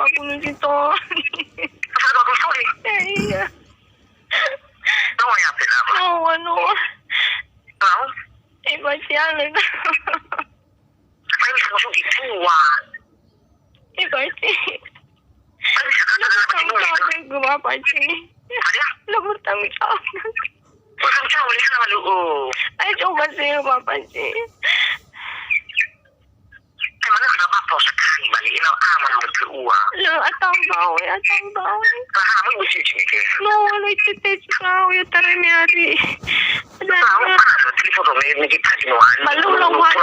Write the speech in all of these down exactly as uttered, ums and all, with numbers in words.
Aku nusi to. Apa aku sorry? Eh, iya. No, ya, apa? No, no. Tahu? Eh, baca lah. Apa yang bisa masuk di tua? Eh, baca. Apa yang bisa kata dalam hati gue? Gue apa sih? Ada? Lo bertanggung jawab. Bukan jauh, ya, sama lu. Ayo coba sih, apa sih? Emangnya sudah apa sekali balik? Ini aman menurut ua. Lo, atau bau ya, atau bau. Lah, kamu mesti cek ya. No, lo itu tes kau ya, tarik nyari. Ada. Tahu kan? Telepon dong, ini kita di luar. Malu lo, malu.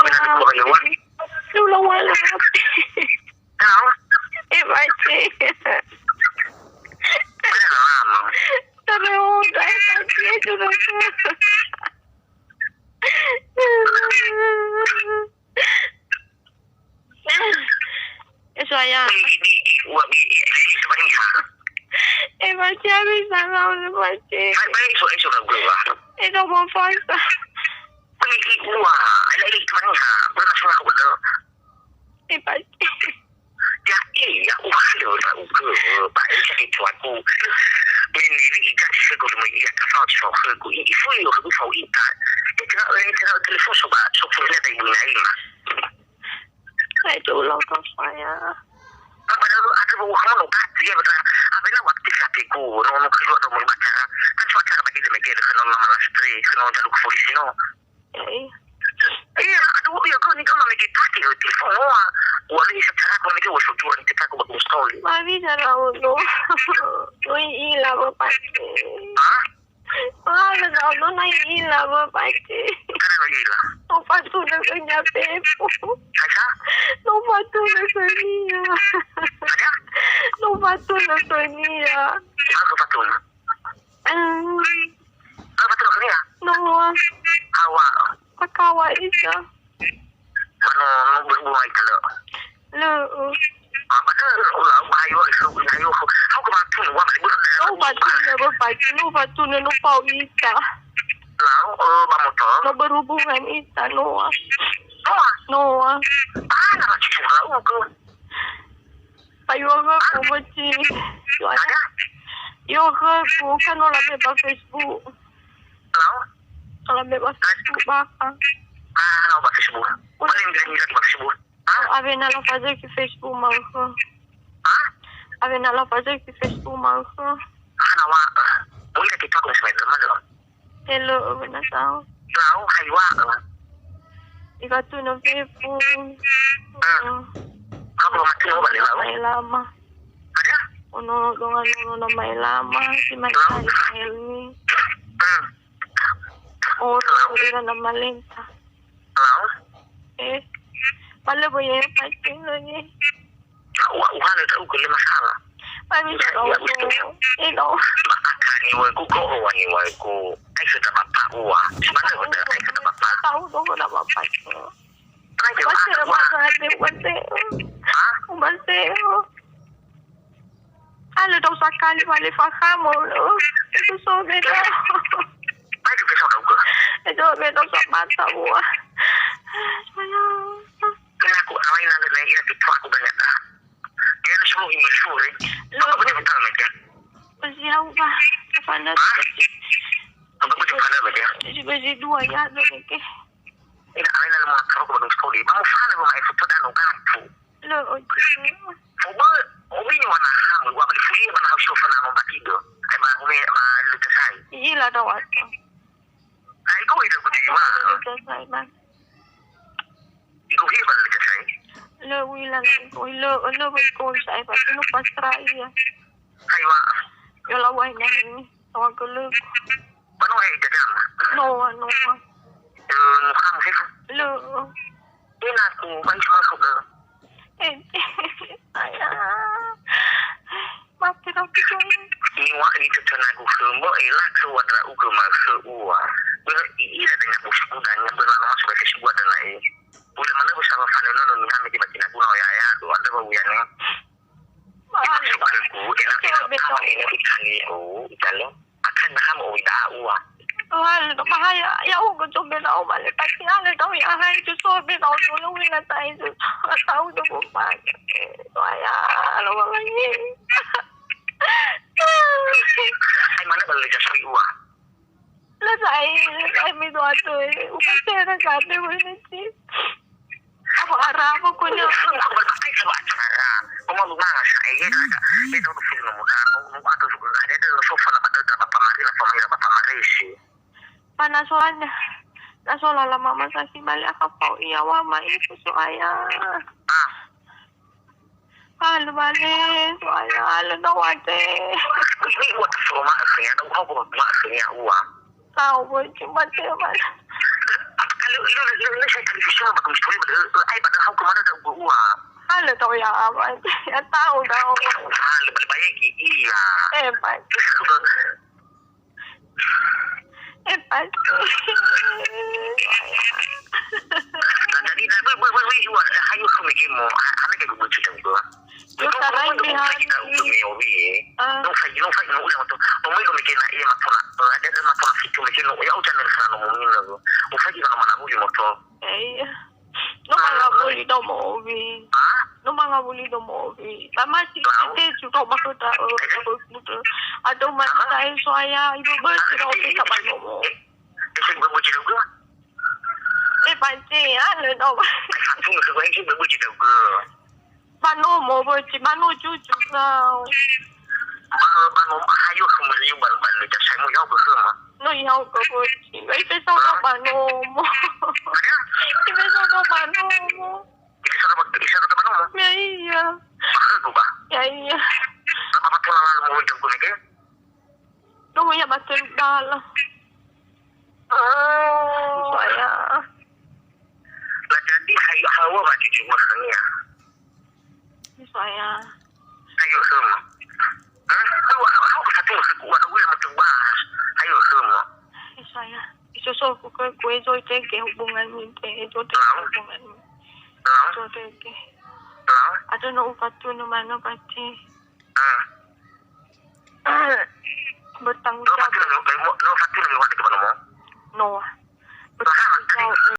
Lu lo wala. Tahu? Eh, baca. Mana lama? Terus, saya tadi sudah. Eh, sayang. Di, di, di, ua, di, di, di, sebenarnya. Eh, baca bisa lah, udah baca. Baik, baik, esok, esok aku, Pak. Eh, tak apa-apa. Ini, ini, ua, ini, ini, sebenarnya. Aku langsung aku betul. Eh, baca. Ya, iya, uhalö ndra'ugö, ba esa etuagu. Beneri igasi khögu, lö möi ia tafao zi fao khögu. I, ifuli khögu fao ita. Etera'ö, etera'ö telefon so ba, so furina dai bui naima. Hai, tu ulang kafa ya. Ba, ba, lalu ada bau khöno gati ya, ba, abena waktu sa teku, no, no, keluar do möi ba acara. Kan so acara bagi de megele, khöno nama lastre, khöno jaluk polisi, no. Eh. Iya, aduh, iya, kau ni kan mami kita ke telefon noa. Wali secara kau ni kan wasu jual kita ke bagus sekali. Mami salah ulo. Ui, ila bapak. Hah? Wah, salah ulo na ila bapak. Karena lagi ila. Lupa tu dah kerja pepo. Aisyah? Lupa tu dah kerja. Ada? Lupa tu dah kerja. Apa tu? Eh. Apa tu maksudnya? Noa. Awak. Pakawa isa. Mano, no berhubungan itu lo. Lo. Apa tu? Ulah, bahayo, isu, bahayo. Aku bantu, wah, ibu. No batu na bapak, no batu na no pau ita. Lau, eh, ba motor. No berhubungan ita, Noa. Noa? Noa. Ah, nama cucu lau tu. Ba yua khögu, bötsi. Ada? Yua khögu, kan no labe ba Facebook. Halo? No labe ba Facebook, bakha. Ah, no ba Facebook. Paling gini lagi ba Facebook. Hah? Awena lafazökhi Facebook ma'ökhö. Hah? Awena lafazökhi Facebook ma'ökhö. Hana wa. Mungkin kita harus main teman dong. Hello, bena tau. Lau, hai wa. Ifatunö fefu. Hmm. Kamu rumah tuh balik lau. Mai lama. Ada? Ono dongan ono na mai lama, si mai Lau. Helmi. Hmm. Oh, ira na malenta. Lau. Eh. Pale boye pacing lagi. Wa, wa, na tahu ke masalah. Mami, ya, ya, betul. Eh, no. Ba akani wa ku ko wa ni wa ku. Ai sudah bapak wa. Mana udah ai sudah bapak? Tahu dong, udah bapak. Ai sudah bapak. Baca, baca, baca. Hah? Baca. Halo, dong sakali balik faham, oh. Itu so beda. Ai sudah so kau ke. Itu beda sama tahu. Ayo. Kena aku awai lalu lagi lagi tu aku banyak dah. Dia ada semua email sore. Lo, apa betul betul mereka? Besi au ba. Apa na? Hah? Apa betul betul mereka? Besi, besi dua ya, ada lagi. Ina awai lalu mau taruh ke Bandung sekali. Mau sana mau main foto dan orang tu. Lo, oke. Coba, obi ni warna ham, gua beli fuli mana harus sofa nama batido. Ai ba umi ba lu tesai. Iya lah, ada waktu. Ai kau itu ku terima. Lu tesai, Bang. Iku hi bal dikasai. Lo wila lo iko, lo, lo iko sa e pati no pastra iya. Hai wa. Yo la wai na ini. Tawa gelo. Mano hai dadam. No, no. Yo, no ham sih. Lo. Ina ku ban cuma ku ke. Eh, ayah. Mati dong, Cong. Niwa ni tetena ku khömbo, ela keluar dra uke ma khö ua. Bela i ila dengan usku dan yang bela nama sudah ke sebuah dan lain. Ula mana besar fana nono ni hami di makin aku nau ya ya, tu ada bau ya ni. Mahal. Itu aku, ela ela betul. Kami ini ikan ni, oh, ikan ni. Akan naha mau ida ua. Wale no mahaya, ya ugo to be nao male, tapi ale tau ya hai tu so be nao dulu wila tai tu. Tau do bo mane. Waya, lo wala ye. Ai mana bale ja sui ua. La sai, la sai mi do atu. Uka tera kate wene ti. Apa arah apa kunya? Aku berpakai sama acara. Kamu lu mana saya ya ada. Itu tuh film muda. Kamu ada suka ada ada sofa lah ada apa mari lah pamira apa mari sih. Mana soalnya? Na sola la mama sasi bale akha fao ia wama ifu soaya. Ah. Halo bale soaya halo no wate. Ini buat semua akhirnya ada uang buat semua akhirnya uang. Tahu boy cuma dia mana. Kalau lu lu lu saya tadi bisa buat misteri pada ai pada hau kemana ada uang. Halo tahu ya apa? Ya tahu tahu. Halo balik bayar gigi ya. Eh, Pak. Terus aku Eh, pasti. Nah, jadi, nah, bu, bu, bu, bu, bu, hayu khömi gemo, ha, ha, mege bu, bu, bu, bu. Yo, sarai mi ha. Kita udah mi obi, eh. Ah. No fai, no fai, no udah moto. No mai lo mege na, iya, matona. Ada, ada matona situ mege no, ya, udah, nggak salah nomor ini, lo. No fai, no mana bu, moto. Eh, iya. No mangawuli do mowi. Ha? No mangawuli do mowi. Ba ma si tete ju do ba kota, eh, ba kota. Atau ma si tae soaya, ibu besi do kita ba nomo. Eh, eh, si ibu besi do ke? Eh, panci, ah, le do. Eh, satu ke, eh, si ibu besi do ke? Ba nomo, besi, ba no cucu kau. Ba, ba nomo, hayo, kemudian ba, ba, le, saya mau jawab ke, ma? No, ihau ke, besi. Ba, ipe so do ba nomo. Ada? Ipe so do ba nomo. Bisa dapat, bisa dapat nomor? Ya, iya. Mahal tu, bah? Ya, iya. Berapa betul lalu mau hidup gue mikir? Tunggu ya, betul dah lah. Oh. Saya. Lah, jadi, hayu hawa, bah, cucu, maksudnya. Saya. Hayu semua. Hah? Hawa, hawa, satu, satu, hawa, hawa, yang betul, bah. Hayu semua. Saya. Isoso ku ke, ku ezo tege hubungan mi, te ezo tege hubungan mi. Halo? Ezo tege. Halo? Atau no upatu no mana pati. Ah. Bertanggung jawab.